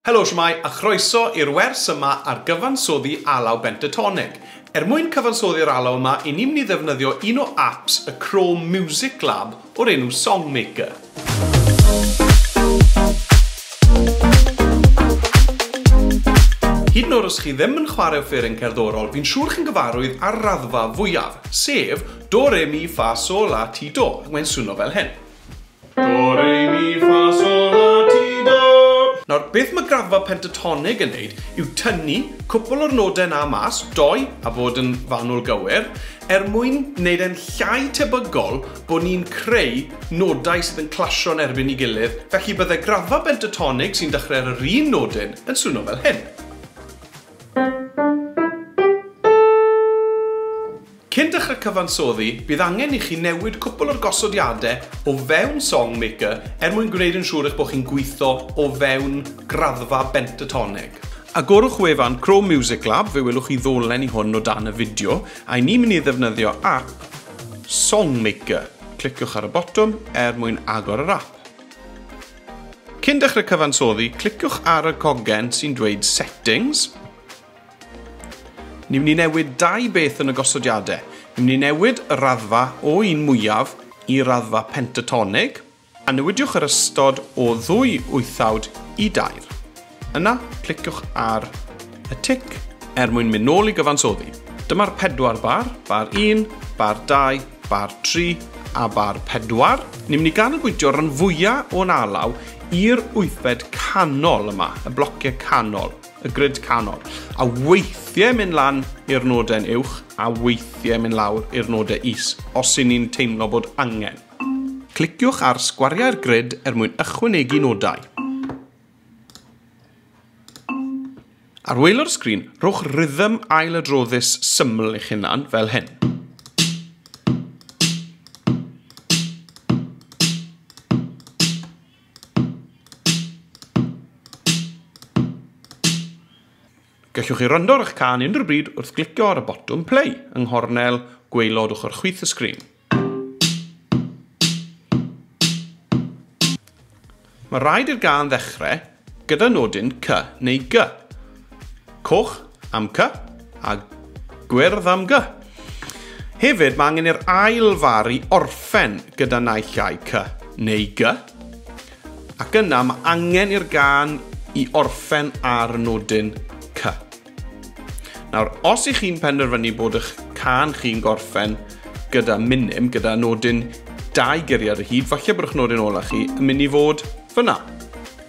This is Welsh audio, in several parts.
Helo shwmae a chroeso i'r wers yma ar gyfansoddi alaw bentatonig. Er mwyn cyfansoddi'r alaw yma, i ni'n mynd i ddefnyddio un o apps y Chrome Music Lab o'r enw Songmaker. Hyd yn oed os chi ddim yn chwarae offeryn cerddorol, fi'n siŵr chi'n gyfarwydd ar raddfa fwyaf, sef do, re, mi, fa, sol, la, ti, do. Ac mae'n swno fel hyn. Do, re, mi, fa, sol, la, ti, do. Nawr, beth mae graddfa pentatonig yn neud yw tynnu cwpl o'r nodau na mas, doi, a bod yn fanwl gywir, er mwyn wneud e'n llai tebygol bod ni'n creu nodau sydd yn clasio yn erbyn ei gilydd. Felly bydde graddfa pentatonig sy'n dechrau ar yr un nodyn yn swno fel hyn. Cyn dechrau cyfansoddi, bydd angen i chi newid cwpl o'r gosodiadau o fewn Songmaker er mwyn gwneud yn siŵr eich bod chi'n gweithio o fewn graddfa bentatonig. Agorwch wefan Chrome Music Lab, fe welwch chi ddolen i hwn o dan y fideo, a i ni'n mynd i ddefnyddio app Songmaker. Cliciwch ar y botwm er mwyn agor yr app. Cyn dechrau cyfansoddi, cliciwch ar y cogen sy'n dweud Settings. Ni'n mynd i newid dau beth yn y gosodiadau. Ni'n mynd i newid y raddfa o un mwyaf i raddfa pentatonig, a newidiwch yr ystod o 2 wythawd i 2. Yna, cliciwch ar y tic er mwyn mynd nôl i gyfansoddi. Dyma'r 4 bar, bar 1, bar 2, bar 3 a bar 4. Ni'n mynd i ganolbwyntio rhan fwyaf o'n alaw i'r wythfed canol yma, y blociau canol, y grid canol, a weithiau mynd lan i'r nodau'n uwch a weithiau mynd lawr i'r nodau is, os y'n ni'n teimlo bod angen. Cliciwch ar sgwariau'r grid er mwyn ychwanegu nodau. Ar waelod y sgrin, rhowch rhythm ailadroddus syml eich hunan fel hyn. Gallwch chi wrando ar eich cân unrhyw bryd wrth glicio ar y botwm play yng nghornel gwaelod ochr chwith y sgrin. Mae rhaid i'r gân ddechrau gyda nodyn C neu G. Coch am C a gwyrdd am G. Hefyd, mae angen i'r ail far i orffen gyda naill ai C neu G. Ac yna mae angen i'r gân i orffen ar nodyn C. Nawr, os ych chi'n penderfynu bod eich cân chi'n gorffen gyda minim, gyda nodyn 2 guriad o hyd, falle bod eich nodyn ola chi yn mynd i fod fyna.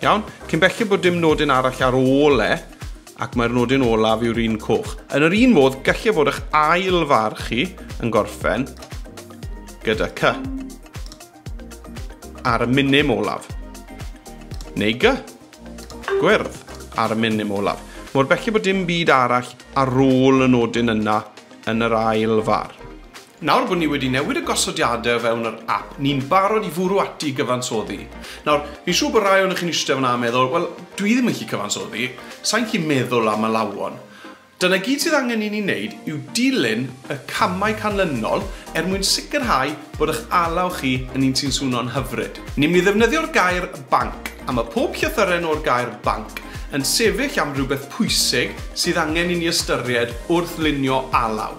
Iawn? Cyn belled bod dim nodyn arall ar ôl e, ac mae'r nodyn olaf yw'r un coch. Yn yr un modd, gallai fod eich ail far chi yn gorffen gyda C ar y minim olaf. Neu G, gwyrdd, ar y minim olaf. Mor belled bod dim byd arall ar ôl y nodyn yna yn yr ail far. Nawr bod ni wedi newid y gosodiadau o fewn yr app, ni'n barod i fwrw ati i gyfansoddi. Nawr, fi'n siŵr bod rai ohonoch chi'n eistedd fan'na a meddwl, wel, dwi ddim yn gallu cyfansoddi, sa'n gallu meddwl am alawon. Dyna gyd sydd angen i ni wneud yw dilyn y camau canlynol er mwyn sicrhau bod eich alaw chi yn un sy'n swno'n hyfryd. Ni'n mynd i ddefnyddio'r gair banc, a mae pob llythyren o'r gair banc yn sefyll am rhywbeth pwysig sydd angen i ni ystyried wrth lunio alaw.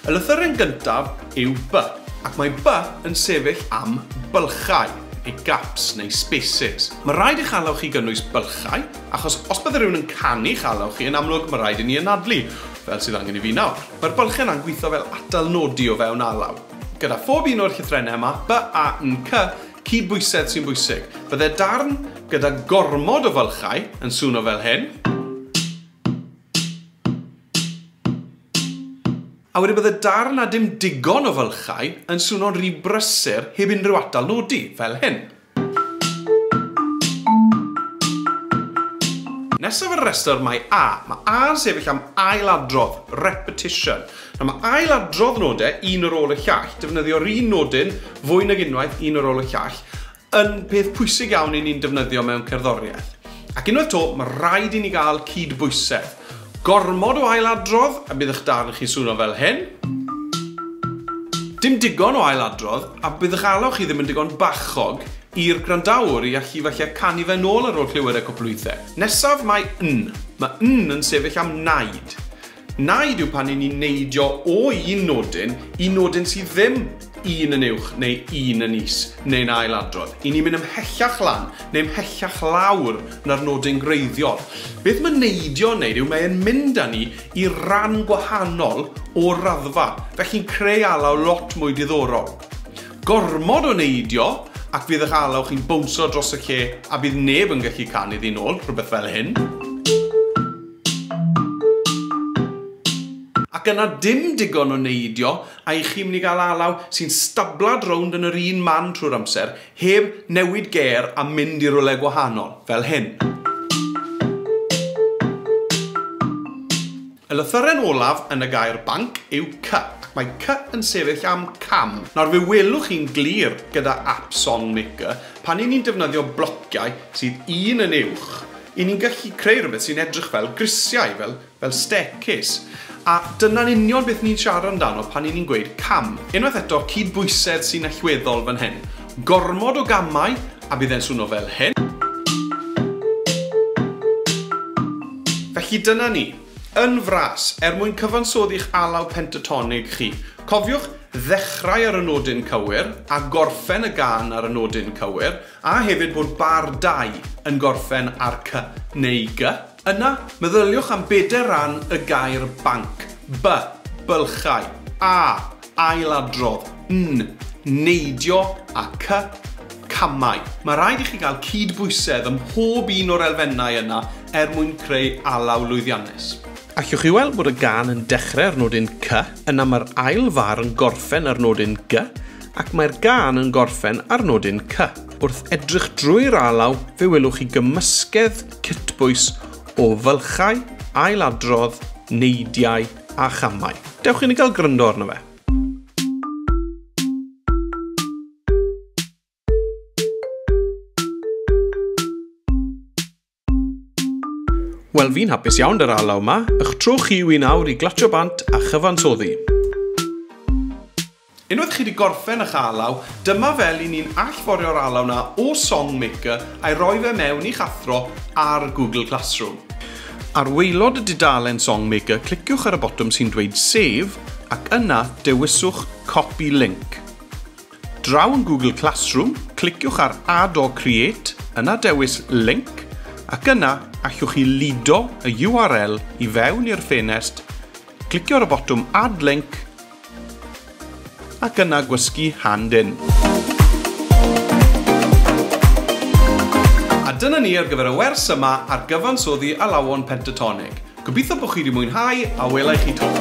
Y lythyren gyntaf yw B, ac mae B yn sefyll am bylchau, neu gaps neu spaces. Mae rhaid i'ch alaw chi gynnwys bylchau, achos os bydde rhywun yn canu'ch alaw chi, yn amlwg mae rhaid i ni anadlu, fel sydd angen i fi nawr. Mae'r bylchau yna'n gweithio fel atalnodi o fewn alaw. Gyda phob un o'r llythrennau yma, B, A, N, C, cydbwysedd sy'n bwysig. Bydde darn gyda gormod o fylchau yn swno fel hyn. A wedyn bydde darn a dim digon o fylchau yn swno'n rhy brysur heb unrhyw atalnodi, fel hyn. Nesaf ar y rhestr mae A. Mae A yn sefyll am ailadrodd, repetition. Nawr mae ailadrodd nodau, un ar ôl y llall, defnyddio'r un nodyn fwy nag unwaith, un ar ôl y llall, yn peth pwysig iawn i ni'n defnyddio mewn cerddoriaeth. Ac unwaith to, mae rhaid i ni gael cydbwysedd. Gormod o ailadrodd, a bydd eich darn chi swno fel hyn. Dim digon o ailadrodd, a bydd eich alaw chi ddim yn digon bachog i'r gwrandawr i allu falle canu fe nôl ar ôl clywed e cwpl weithiau. Nesaf mae N. Mae N yn sefyll am naid. Naid yw pan 'y ni'n neidio o un nodyn i nodyn sydd ddim un yn uwch neu un yn is neu'n ailadrodd. 'Y ni'n mynd ymhellach lan neu ymhellach lawr na'r nodyn gwreiddiol. Beth mae neidio yn neud yw mae'n mynd â ni i ran gwahanol o'r raddfa, felly'n creu alaw lot mwy diddorol. Gormod o neidio ac fydd eich alaw chi'n bownsio dros y lle a bydd neb yn gallu canu iddi nôl, rhywbeth fel hyn. Ac yna dim digon o neidio a i chi'n mynd i gael alaw sy'n stablad rownd yn yr un man trwy'r amser, heb newid gêr a mynd i rywle gwahanol, fel hyn. Y lythyren olaf yn y gair banc yw C, ac mae C yn sefyll am cam. Nawr fe welwch chi'n glir gyda app Songmaker, pan 'y ni'n defnyddio blociau sydd un yn uwch, 'y ni'n gallu creu rhywbeth sy'n edrych fel grisiau, fel staircase. A dyna'n union beth ni'n siarad amdano pan 'y ni'n gweud cam. Unwaith eto, cydbwysedd sy'n allweddol fan hyn. Gormod o gamau, a bydd e'n swno fel hyn. Felly dyna ni. Yn fras, er mwyn cyfansoddi'ch alaw pentatonig chi, cofiwch ddechrau ar y nodyn cywir a gorffen y gân ar y nodyn cywir, a hefyd bod bar 2 yn gorffen ar C neu G. Yna, meddyliwch am bedair ran y gair banc. B, bylchau, A, ailadrodd, N, neidio, a C, camau. Mae rhaid i chi gael cydbwysedd ym mhob un o'r elfennau yna er mwyn creu alaw lwyddiannus. Allwch chi weld bod y gân yn dechrau ar nodyn C, yna mae'r ail far yn gorffen ar nodyn G, ac mae'r gân yn gorffen ar nodyn C. Wrth edrych drwy'r alaw, fe welwch chi gymysgedd cytbwys o fylchau, ailadrodd, neidiau a chamau. Dewch i ni gael gryndo arno fe. Wel, fi'n hapus iawn 'da'r alaw yma. Ych tro chi yw i nawr i glatio bant a chyfansoddi. Unwaith chi wedi gorffen eich alaw, dyma fel 'y ni'n allforio'r alaw 'na o Songmaker a'i roi fe mewn i'ch athro ar Google Classroom. Ar waelod y dudalen Songmaker, cliciwch ar y botwm sy'n dweud Save ac yna dewiswch Copy Link. Draw yn Google Classroom, cliciwch ar Add or Create, yna dewis Link, ac yna allwch chi ludo y URL i fewn i'r ffenest, clicio ar y botwm Add Link, ac yna gwasgu Hand In. A dyna ni ar gyfer y wers yma ar gyfansoddi alawon pentatonig. Gobeithio bod chi wedi mwynhau a wela i chi 'to.